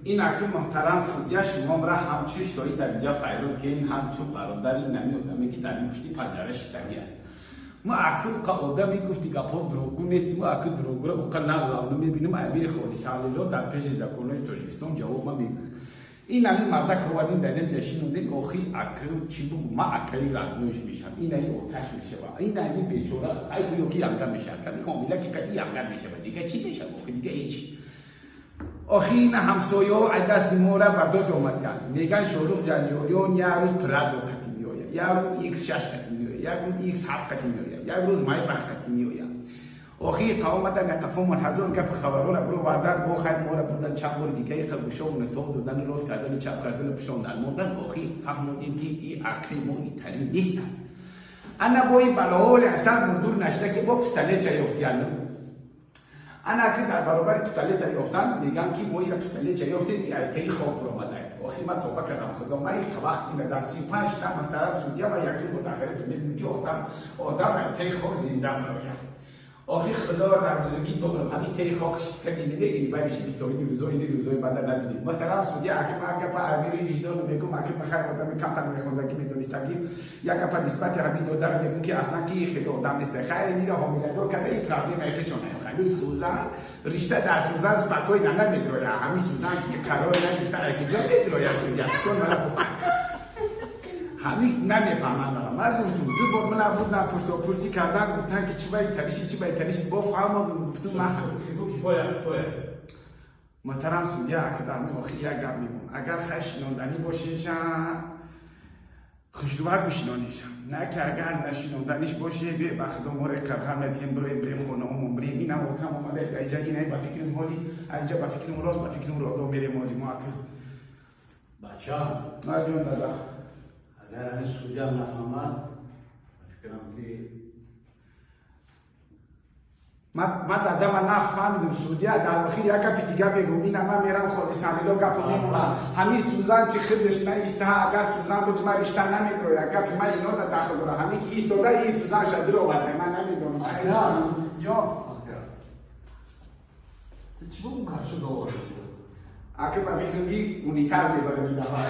Ин аки, муҳтарам судья, шумомра ҳамчун шоҳид дар инҷа файрод, ки ин ҳамчун бародари нами одаме, ки дар ин пушти панҷара шиштагия. Мо аки уқа одами гуфти гапҳо дурӯғгӯ нестим. Мо аки дурӯғгӯра уқа нағзавну мебинем. Амири Холисалило дар пеши законҳои Тоҷикистон ҷавоб ма мегӯ. Ин ами мардак овардем, дар инҷа шинондем. Охи, аки, чӣ бугу, ма акаи родной ш мешавам. Ин ами оташ мешава, ин ами бечора ай гӯё ки янга мешавад, кади ҳомила ки кади янга мешава. Дига чӣ мешава охи? Дига ҳеч. Охи, ина ҳамсояҳо ай дасти мора ба дод омадиянд. Меган, Шорух Ҷанҷолиён як рӯз Прадо қати меояд, як рӯз X6 қати меояд, як рӯз X7 қати меояд, як рӯз Майбах қати меояд. Охи, қавомадан қафомон ҳазор гапи хабарора бировардан. Бо хайр, мора бурдан чанд бори дига иқа гӯшомона тоб додану рост кардану чап кардану пушондан мондан. Охи, фаҳмодем, ки и акли мо италӣ нестанд. Ана бо и балоҳоли асар мурдур нашуда, ки бо пистолетча ёфтияну. Ана ки дар баробари пистолета ёфтан, мегам, ки мо ира пистолетча ёфтем, айтаи хок буромада. Охи, ман тоба кардам, худо, ман ин вақт ина дар 35 та, муҳтарам судья, ма якин бор дар ҳаёти мебинам, ки одам айтаи хок зинда меояд. Охи, худо дар бузургӣ бигӯям, ҳамин теи хок кади намегирӣ, бай меши то ини рӯзо, ини рӯзои банда набинем. Муҳтарам судья, аки ман гапа амири виҷдону мегӯм, аки ман хайр одами камтар мехондагӣ, медонистагӣ, як гапа нисбати ҳамин додар мегӯм, ки аслан ки хеле одам нест. Хайр, инро ҳомиладор карда, ин проблемаи хечона. Ҳамин сӯзан ришта дар сӯзан спокойно намедроя. Ҳамин сӯзан ки қарор надиста, якиҷо медроя. Судья мара ҳамин намефаҳманд. Ман гуфтум, ду бор мана бурдан, пурсопурсӣ кардан, гуфтан, ки чӣ ба италиши, чӣ ба италиши, бо фаҳмодум, гуфтум ман. Кифоя, кифоя. Муҳтарам судья, ака, дар охир як гап мегӯм: агар хай шинонданӣ бошеша, хушрувак бишинонеша, на ки агар нашинонданиш боше, бе ба худо, море қарғар метиҳем, бироем, бирем хонаҳомон, бирем. Инам отам омада айҷа, инай ба фикрам ҳоли айҷа, ба фикрам рост, ба фикрам родо мерем ози мо, ака. Бача. Ҷон, дада. Агар ҳамин судья нафаҳмад, ба фикрам, ки Ман дада, ман нақс фаҳмидум, судья. Дар охир як гапи дига мегӯм: ина ман мерам Холисанило, гапо мемонам. Ҳамин сӯзан ки худаш наиста, агар сӯзан буд, ман ришта намедроя. Гапи ман ино да дахл дора. Ҳамин ки истода, ин сӯзан ша дуроварда, ман намедонам, ҷон. Ту чӣ бо карчо довард? Ака, ба фикрам, ки унитаз мебарем ин дафъа.